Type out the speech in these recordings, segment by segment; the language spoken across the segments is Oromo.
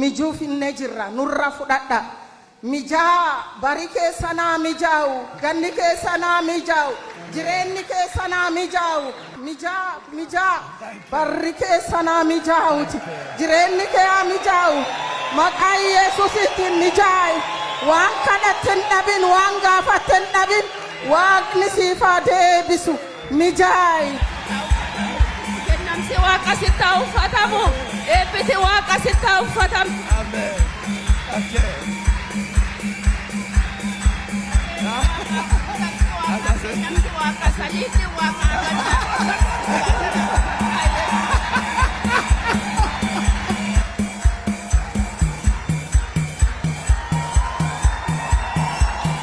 Mijuu finne jirra nurra fudhadha. Mijaa bari keessa naa mijaa'u ganni keessa naa mijaa'u jireenyi keessa naa mijaa'u mijaa mijaa barri keessa naa mijaa'uti jireenyi kee haa mijaa'u maqaa Yesuusitti mijaa'i waan kadhatte hin dhabin waan gaafatte hin dhabin waaqni siif haa deebisu mijaa'i. Kennamsi waaqa sitti haa uffatamu. Eebbisi waaqa sitti haa uffatamu. Amen. Okay. Kennamsi waaqa saliitti waaqa agarsiisa.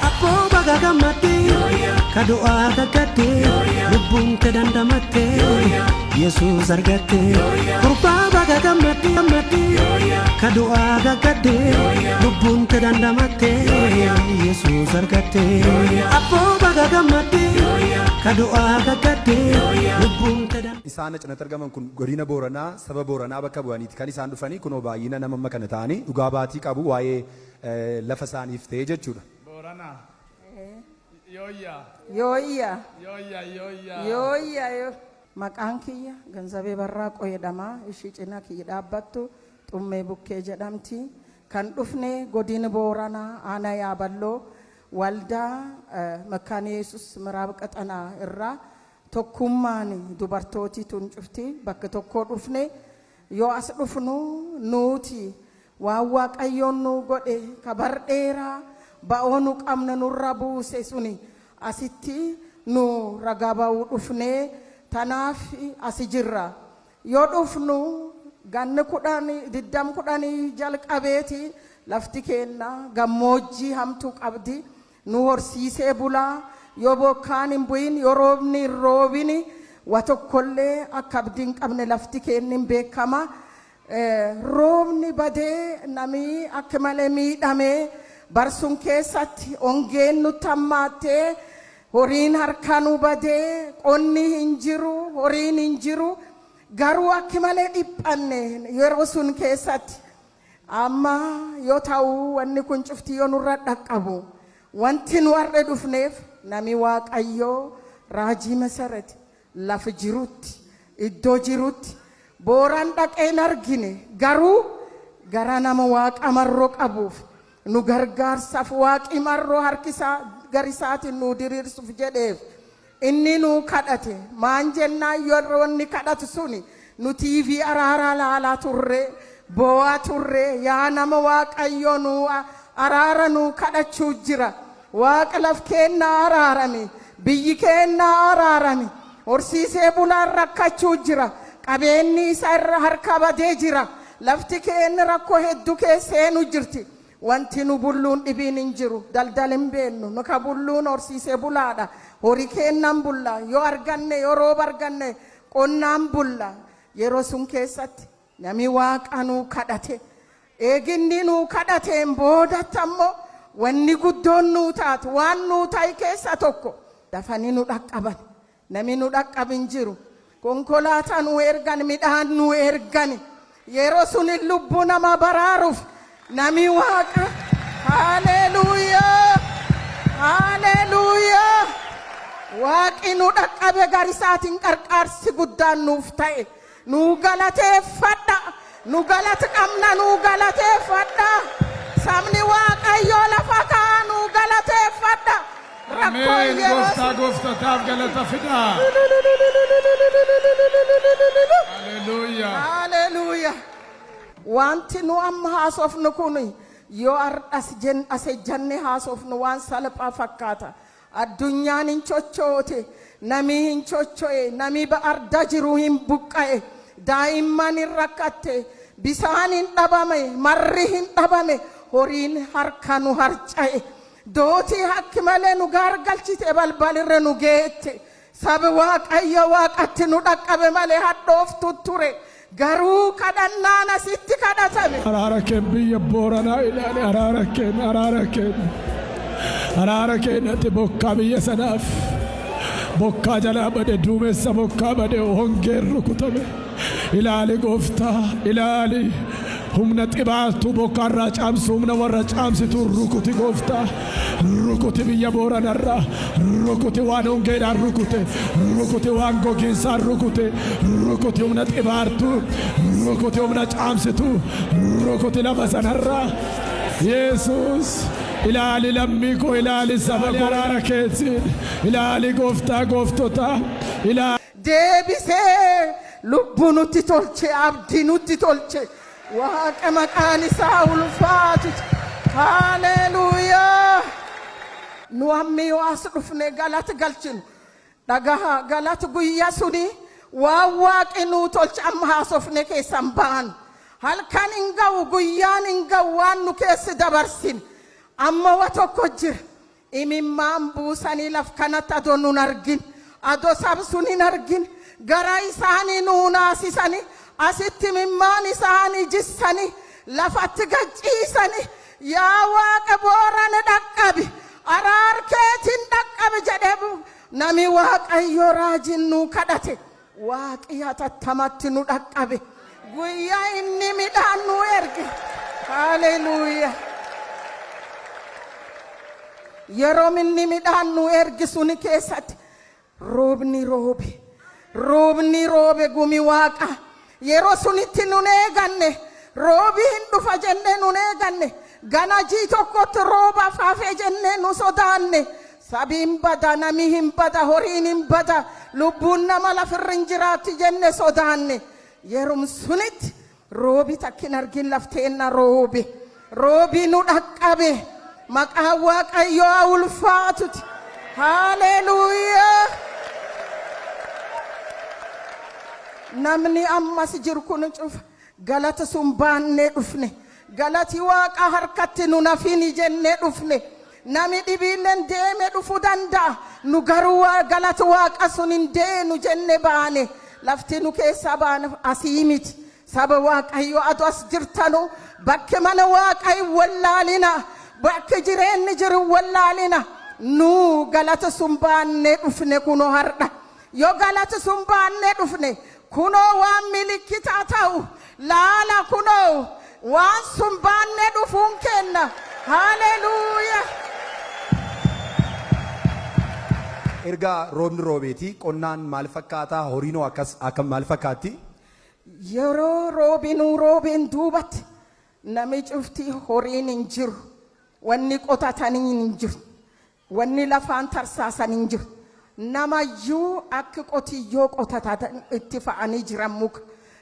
Abboo baga gammaddee ka du'aa gaggaddee lubbuun te dandamattee Yesuus argattee gurbaa baga gammaddee gammaddee ka du'aa gaggaddee lubbuun te dandamattee Yesuus argattee abboo baga gammaddee ka du'aa gaggaddee lubbuun te dandamattee. Isaan cinatti argaman kun godina Booranaa saba Booranaa bakka bu'aniiti kan isaan dhufanii kunoo baay'ina nama amma kana ta'anii dhugaa baatii qabu waa'ee lafa isaaniif ta'ee jechuudha. Boorana. Yooyyaa. Yooyya. Yooyyaa yooyyaa. Yooyya yoo. Maqaan kiyya Ganzabee Barraaqoo jedhama. Ishii cina kiyya dhaabbattu Xummee Bukkee jedhamti. Kan dhufne godina Booranaa aanaa Yaaballoo waldaa Makaana Yesuus Miraab Qaxanaa irraa tokkummaan dubartootii tun cufti bakka tokkoo dhufne yoo as dhufnu nuuti waan Waaqayyoon nu godhe kabar dheeraa ba'oo nu qabna nurra buuse suni asitti nu ragaa ba'uu dhufne tanaaf asi jirra. Yoo dhufnu ganni 10 20 10 jalqabeeti lafti keenna gammoojjii hamtuu qabdi. Nu horsiisee bulaa yoo bokkaan hin bu'in yoo roobni hin roobin wa tokkollee akka abdii hin qabne lafti keenni hin beekama. Roobni badee namni akka malee miidhamee barsun keessatti hongeen nutti hammaattee horiin harkaa nu badee qonni hin jiru horiin hin jiru garuu akka malee dhiphanne yeroo sun keessatti. Amma yoo ta'u wanni kun cufti yoo nurra dhaqqabu wanti nu har'a dhufneef nami Waaqayyoo raajii Masarat lafa jirutti iddoo jirutti Booran dhaqee hin argine garuu gara nama Waaqa marroo qabuuf nu gargaarsaaf Waaqi marroo harkisaa garisaatiin nu diriirsuuf jedheef inni nu kadhate maan jennaan yeroo inni kadhatu suni nu TV araaraa laalaa turre boo'aa turre yaa nama Waaqayyoo nu araara nu kadhachuu jira Waaqa laf keennaa araarame biyyi keennaa araarame horsiisee bulaan rakkachuu jira qabeenyi isa irra harka badee jira lafti keenni rakkoo hedduu keessa seenuu jirti wanti nu bulluun dhibiin hin jiru daldal hin beennu nu ka bulluun horsiisee bulaadha horii keennan bulla yoo arganne yoo rooba arganne qonnaan bulla yeroo sun keessatti nami Waaqa nuu kadhate eeginni nuu kadhateen boodatti ammoo wanni guddoon nuu taatu waan nuu ta'e keessa tokko dafanii nu dhaqqaban nami nu dhaqqabin jiru konkolaataa nu ergan midhaan nu ergan yeroo sun lubbuu nama baraaruuf nami Waaqa haleluuyaa haleluuyaa Waaqi nu dhaqqabe garisaatiin qarqaarsi guddaan nuuf ta'e nu galateeffadha nu galata qabna nu galateeffadha sabni Waaqayyoo lafa kaa nu galateeffadha rakkoo Ameen. yeroo Gooftaa gooftotaaf galata fidaa. Haleluuyaa. Haleluuyaa. Wanti nu amma haasofnu kun yoo ardhas as ejjanne haasofnu waan salphaa fakkaata. Addunyaan hin chochoote, nami hin chocho'e, nami arda jiru hin buqqa'e, daa'imman hin rakkatte, bisaan hin dhabame, marri hin dhabame, horiin harka nu harca'e. Dootii hakki malee nu gaargalchite balbalirra nu geette. Sabi Waaqayyo Waaqatti nu dhaqqabe malee hadhooftu ture. Garuu kadhannaan asitti kadhatame. Araara kee biyya Booranaa ilaali. Araara kee, araara kee. Araara kee natti bokkaa biyya sanaaf. Bokkaa jalaa bade, duumessa bokkaa bade, hongeen rukutame. Ilaali gooftaa, ilaali. Humna xibaartuu bokkaarraa caamsu, humna warra caamsitu rukuti gooftaa. Rukuti biyya Booranarraa. Rukuti waan hongeedhaan rukute. Rukuti waan gogiinsaan rukute. Rukuti humna xibaartuu. Rukuti humna caamsituu. Rukuti lafa sanarraa. Yesuus ilaali lammii koo, ilaali saba koo araara keetiin. Ilaali gooftaa gooftotaa. Ilaali. Deebisee lubbuu nutti tolche, abdii nutti tolche. Waaqa maqaan isaa ulfaatu. Haleluuyaa. Nu ammi yoo as dhufne galata galchinu. Dhagaha galata guyyaa suni waan waaqi nuu tolche amma haasofne keessan ba'an. Halkan hin ga'u, guyyaan hin ga'u waan nu keessi dabarsin. Amma wa tokko jira. Imimmaan buusanii laf kanatti adoo nun argin, adoo sab sun hin argin, gara isaanii nuu naasisanii, asitti imimmaan isaanii jissanii, lafatti gacciisanii, yaa Waaqa Boorana dhaqqabi, araar keetiin dhaqqabi jedhee nami Waaqayyo raajiin nuu kadhate. Waaqi hatattamatti nu dhaqqabe. Guyyaa inni midhaan nu erge. Haleluuyaa. Yeroo inni midhaan nu ergi suni keessatti roobni roobe. Roobni roobe gumi Waaqa. Yeroo sunitti nun eeganne, roobi hin dhufa jennee nun eeganne, gana jii tokkotti rooba faafee jennee nu sodaanne. Sabiin bada, nami hin bada, horiin hin bada, lubbuun nama lafirra hin jiraatti jenne sodaanne. Yerum sunitti roobi takkin argin lafteenna roobe. Roobi nu dhaqqabe. Maqaan Waaqayyoo haa ulfaatuti. Haleluuyaa. Namni ammas jiru kun cufa galata sun baannee dhufne. Galati Waaqa harkatti nu nafini jennee dhufne. Nami dhibiilleen deeme dhufuu danda'a. Nu garuu galata Waaqa sun hin deenu jenne baane. Lafti nu keessaa baane asii miti. Saba Waaqayyoo atu as jirtanu bakki mana Waaqayyo wallaalina. Bakki jireenyi jiru wallaalina. Nu galata sun baannee dhufne kunoo har'a. Yoo galata sun baannee dhufne kunoo waan milikkitaa ta'u laala kunoo waan sun baannee dhufuun kenna. Haleluuyaa. Erga roobni roobeeti qonnaan maal fakkaataa, horiinoo akkas akkam maal fakkaatti? Yeroo roobinuu roobeen duubatti nami cufti horiin hin jiru. Wanni qotatanii hin jiru. Wanni lafaan tarsaasan hin jiru. Namayyuu akka qotiyyoo qotatan itti fa'anii jiran muka.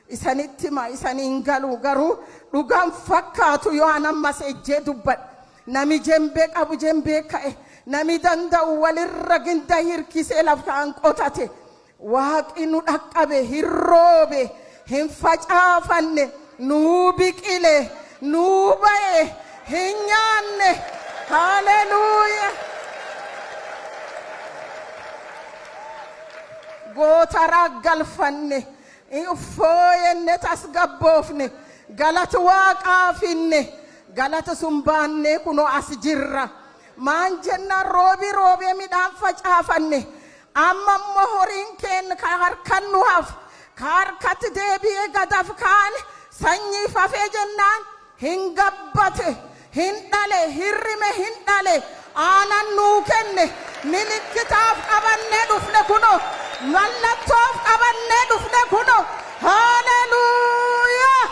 Isanitti hima isanii hin galu garuu dhugaan fakkaatu yoo an ammas ejjee dubbadhe. Nami jembee qabu jembee ka'e. Nami danda'u walirra ginda hirkisee lafaan qotate. Waaqi nu dhaqqabe, hin roobe, hin facaafanne, nuu biqile, nuu ba'e, hin nyaanne. Haleluuyaa. Gootaraa galfanne, fooyenne, tasgabboofne, galata Waaqaa finne, galata sun baannee kunoo as jirra. Maan jennaan roobi roobee midhaan facaafanne. Amma immoo horiin keenya ka harkan nu hafu, ka harkatti deebi'ee gadaf kaan sanyii fafee jennaan hin gabbate, hin dhale, hin rime, hin dhale, aanan nuu kenne, milikkitaaf qabannee dhufne kunoo, mallattoof qabannee dhufne kunoo. Haleluuyaa.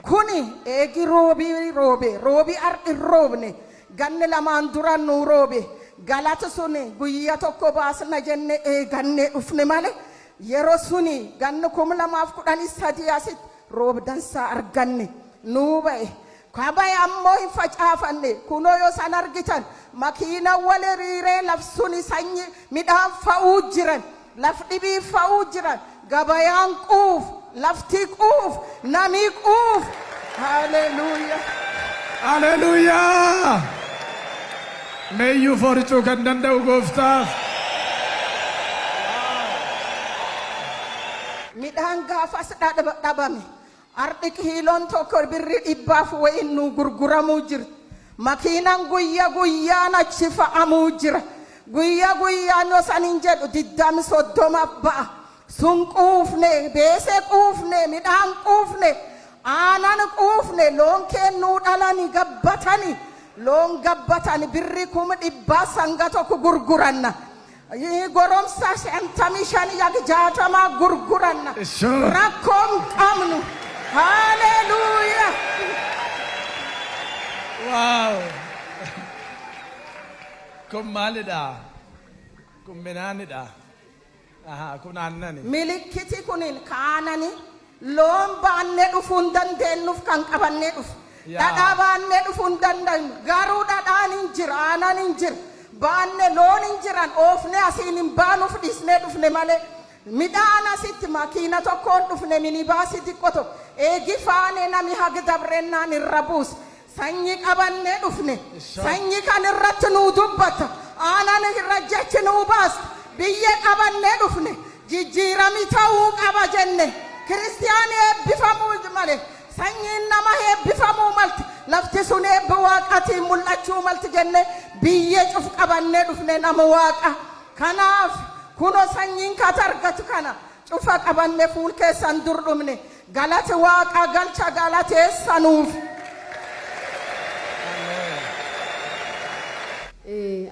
Kuni eegi roobii roobe, roobii ar'i hin roobne, ganni lamaan dura nuu roobe. Galata suni guyyaa tokko baasna jenne eegannee dhufne malee yeroo suni ganni 2013 asitti roob dansaa arganne nuu ba'e. Ka ba'e ammoo hin facaafanne. Kunoo yoo san argitan makiina wal hiriiree laf suni sanyii midhaan fa'uu jiran, laf dhibii fa'uu jiran, gabayaan quuf, lafti quuf, nami quuf. Haleluuyaa. Haleluuyaa! Meeyyuu fooricuu kan danda'u gooftaaf. Midhaan gaafas dhabame. Ardi kiiloon tokko birri 100 wayiin nuu gurguramuu jira. Makiinaan guyyaa guyyaan achi fa'amuu jira. Guyyaa guyyaan yoo san hin jedhu 20 30 ba'a. Sun quufne, beesee quufne, midhaan quufne. Aanan quufne, loon kennuu dhalani gabbatani, loon gabbatani birri 100,000 sanga tokko gurguranna. Goromsa 55 yak 60 gurguranna. Rakkoon qabnu. Haleluuyaa. Wow! Kun maalidha? Kun midhaanidha. Aha, kun aannani. Milikkiti kunin kaanani loon baannee dhufuu hin dandeenyuuf kan qabannee dhufu. Dhadhaa baannee dhufuu hin dandeenyu. Garuu dhadhaan hin jira, aanan hin jira. Baanne loon hin jiran, oofnee asiin hin baanuuf dhiisnee dhufne malee. Midhaan asitti makiina tokkoon dhufne, minibaasii xiqqoo tokko. Eegi faanee nami hagi dabrennaan irra buuse. Sanyii qabannee dhufne. Sanyii kan irratti nuu dubbata. Aanan irra jechi nuu baasta. Biyya qabannee dhufne. Jijjiirami ta'uu qaba jenne. Kiristiyaani eebbifamuu malee. Sanyiin nama eebbifamuu malti. Lafti sun eebba waaqatiin mul'achuu malti jenne, biyya cuf qabannee dhufne, nama waaqa. Kanaaf kuno sanyiin kata argatu kana cufa qabanne fuul keessan dur dhumne. Galati waaqa galcha galateessanuuf.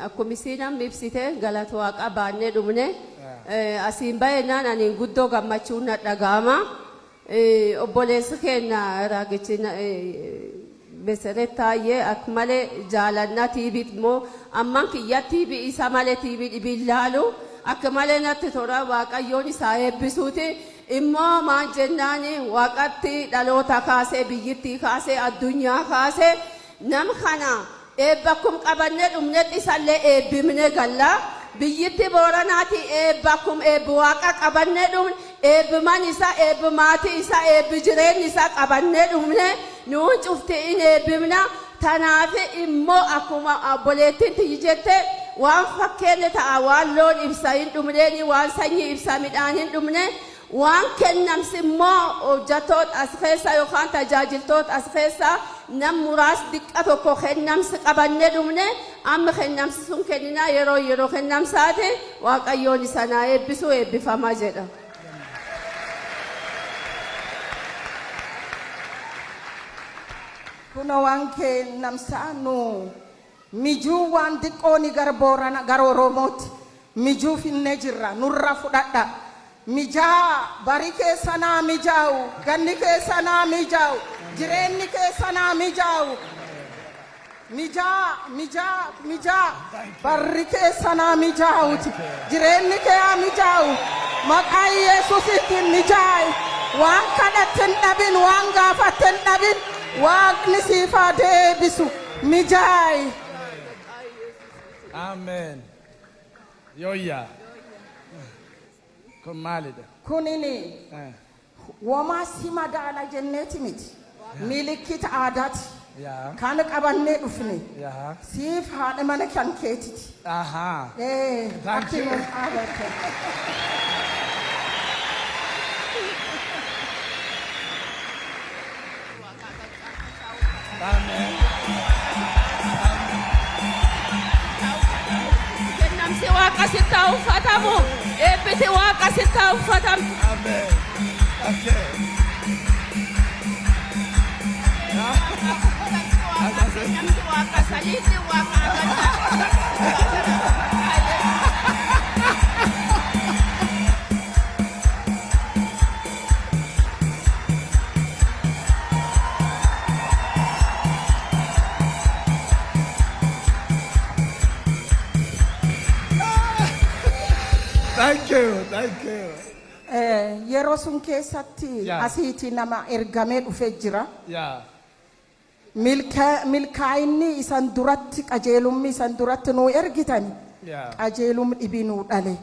Akkuma isiin amma ibsite, galata waaqa baannee dhumne. Asiin baay'inaan ani guddoo gammachuun na dhaga'ama. Obboleessi keenya raagichi Meseret Taayyee akka malee jaalannaa. TV immoo amman kiyya TV isa malee TV dhibii laalu akka malee natti tola. Waaqayyoon isaa eebbisuuti. Immoo maan jennaan, waaqatti dhaloota kaasee, biyyittii kaasee, addunyaa kaasee, nam kana eebba akkum qabannee dhumnetti isallee eebbifnee galla. Biyyittii Booranaati eebba akkum eebbi waaqa qabannee dhumne, eebbiman isaa, eebbi maatii isaa, eebbi jireenyi isaa qabannee dhumne, nuun cufti in eebbifna. Tanaaf immoo akkuma obboleettiin tiyyi jette, waan fakkeenya ta'a, waan loon ibsa hin dhumneeni, waan sanyii ibsa midhaan hin dhumne, waan kennamsi immoo hojjettoota as keessa yookaan tajaajiltoota as keessa nam muraas diqqa tokko kennamsi qabannee dhumne. Amma kennamsi sun kenninaa yeroo yeroo kennamsaati. Waaqayyoon isa naa eebbisu, eebbifamaa jedha. Kuno waan kennamsaa nu mijuu, waan xiqqooni gara Boorana gara Oromootti mijuu finnee jirra, nurra fudhadha. Mijaa, bari keessa naa mijaa'u, ganni keessa naa mijaa'u, jireenyi keessa naa mijaa'u. Mijaa, mijaa, mijaa, barri keessa naa mijaa'uti. Jireenyi kee haa mijaa'u. Maqaa Yesuusitti mijaa'e. Waan kadhatte hin dhabin, waan gaafatte hin dhabin. Waaqni siif haa deebisu. Mijaa'e. Ameen. Yooyyaa. Kun maalidha? Kunini womaa si madaala jenneeti miti. Milikkita aadaati. Kan qabannee dhufne. Siif haadha mana kan keetiti. Thank Akki you. nuun dhaabatan. Ameen. Kennamsi waaqa sitti haa uffatamu. Eebbisi waaqa sitti haa uffatamu. Ameen. Okay. Kennamsi waaqa saliitti waaqa agarta. Thank you. Thank you. Yeroo sun keessatti asiiti nama ergamee dhufee jira. Milkaa'inni isan duratti, qajeelummi isan duratti nuu ergitani, qajeelum dhibii nuu dhale.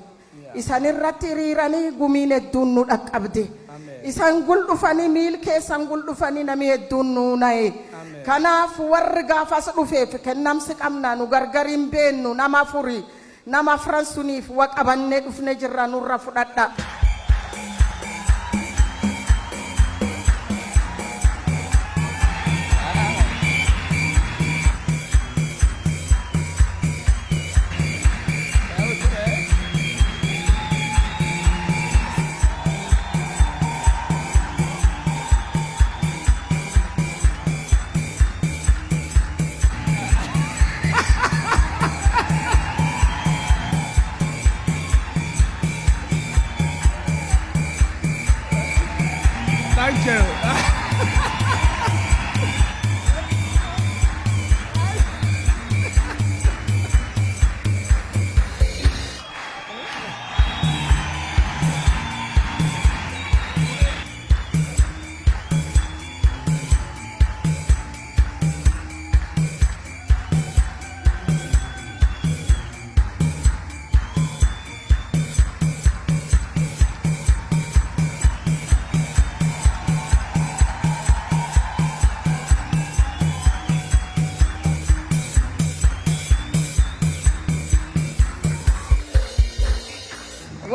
Isan irratti hiriiranii gumiin hedduun nu dhaqqabde. Isan gul dhufanii, miil keessan gul dhufanii, namni hedduun nuu na'e. Kanaaf warri gaafas dhufeef kennamsi qabna, nu gargar hin beennu, nama afuri. Nama afran suniif wa qabannee dhufne jirra, nurra fudhadha. Okay.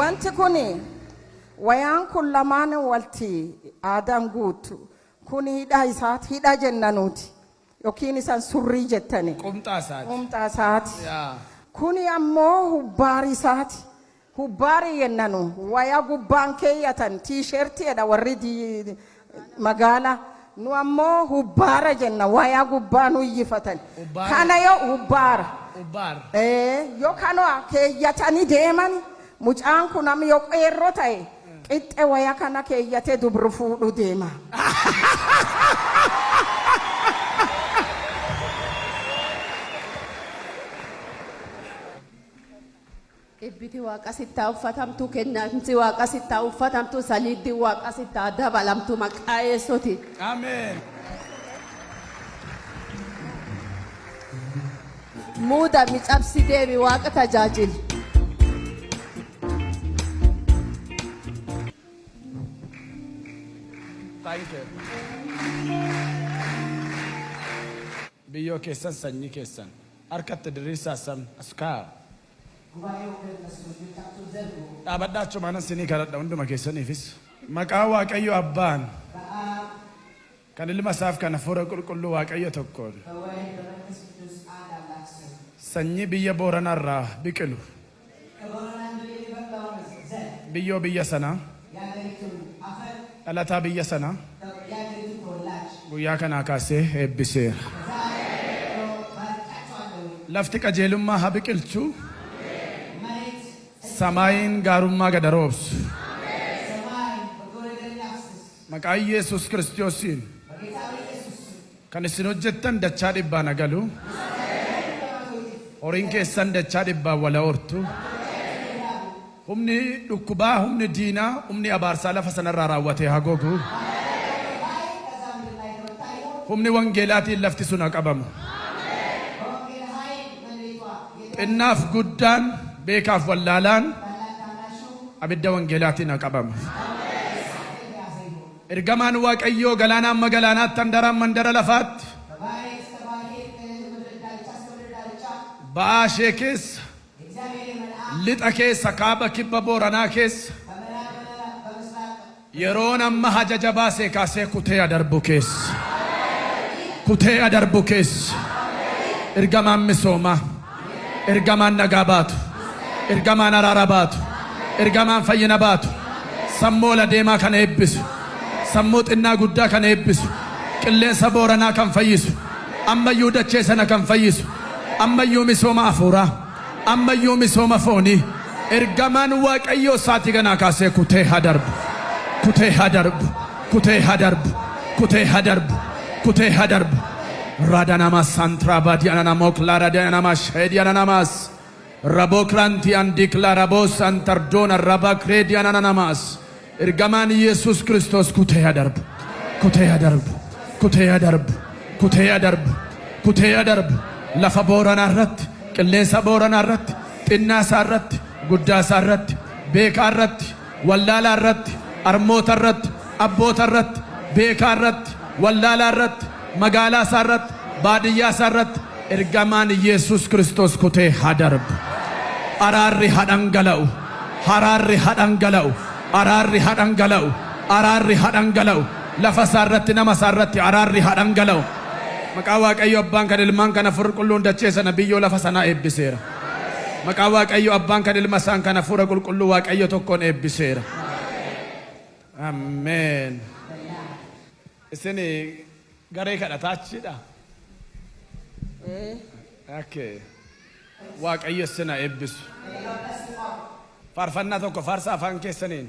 Wanti kun wayaan kun lamaan walti aadaan guutu. Kun hidhaa isaati hidhaa jenna nuti yookiin isaan surrii jettani. Qumxaa isaati. Qumxaa isaati. Yaa. Kuni ammoo hubbaari isaati. Hubbaari jennanu waya gubbaan keeyyatan tiishertiidha warri magaala. Nu ammoo hubbaara jenna waya gubbaa nu iyyifatan. Hubbaara. Kana yoo hubbaara. Ubbaar. Yoo kana keeyyatanii deeman mucaan kun amma yoo qeerroo ta'e qixxe waya kana keeyyatee dubru fuudhu deema. Ebbiti waaqa sittaa uffatamtu kennamti waaqa sittaa uffatamtu saliiddi waaqa sittaa dabalamtu maqaa Yesuuti. Ameen. Muuda micabsi deemi waaqa tajaajili. Thank you. Biyyoo keessan sanyii keessan harkatti diriirsaa sabni as kaa'a. Dhaabadhaa achumaan isinii kadhadha hunduma keessaniifis. Maqaa Waaqayyo Abbaan kan ilma isaaf kan hafuura qulqulluu Waaqayyo tokkoon sanyii biyya Booranarraa biqilu biyyoo biyya sanaa dhalataa biyya sanaa guyyaa kanaa kaasee eebbiseera. Lafti qajeelummaa haa biqilchu. Samaayiin gaarummaa gad roobsu. Maqaa Yesuus Kiristoosiin kan isin hojjettan dachaa dhibbaan agalu. Horiin keessan dachaa dhibbaan wala hortu. Humni dhukkubaa, humni diinaa, humni abaarsaa lafa sanarraa raawwatee haa gogu. Humni wangeelaatiin lafti sun haa qabamu. Xinnaaf guddaan, beekaaf wallaalaan abidda wangeelaatiin haa qabamu. Ergamaan Waaqayyoo galaana amma galaanaatti handara amma handara lafaatti ba'aa ishee keessa lixa keessa kaaba kibba Booranaa keessa yeroon amma hajaja baasee kaasee kutee adarbu keessa kutee adarbu keessa ergamaan misoomaa ergamaan nagaa baatu ergamaan araara baatu ergamaan fayyina baatu sammuu ola deemaa kan eebbisu sammuu xinnaa guddaa kan eebbisu qilleensa Booranaa kan fayyisu ammayyuu dachee sana kan fayyisu ammayyuu misooma hafuuraa ammayyuu misooma foonii ergamaan Waaqayyoo saatii kanaa kaasee kutee haa darbu kutee haa darbu kutee haa darbu kutee haa darbu kutee haa darbu. Radanamas santrabadianamo claradianamas shediananamas rabokranti andiklarabos antardona rabakrediananamas ergamaan Yesuus Kiristoos kutee haa darbu kutee haa darbu kutee haa darbu kutee haa darbu kutee haa darbu lafa Booranaa irratti qilleensa Booranaa irratti xinnaa isaa irratti guddaa isaa irratti beekaa irratti wallaalaa irratti harmoota irratti abboota irratti beekaa irratti wallaalaa irratti magaalaa isaa irratti baadiyyaa isaa irratti ergamaan Yesuus Kiristoos kutee haa darbu. Araarri haa dhangala'u. Araarri haa dhangala'u. Araarri haa dhangala'u. Araarri haa dhangala'u. Lafa isaa irratti nama isaa irratti araarri haa dhangala'u. Maqaa Waaqayyo Abbaan kan ilmaan kan hafuura qulqulluun dachee sana biyyoo lafa sanaa eebbiseera. Maqaa Waaqayyo Abbaan kan ilma isaan kan hafuura qulqulluu Waaqayyo tokkoon eebbiseera. Ameen. Isin garee kadhataa achiidha. Okay. Waaqayyo isin haa eebbisu. Faarfannaa tokko faarsa afaan keessaniin.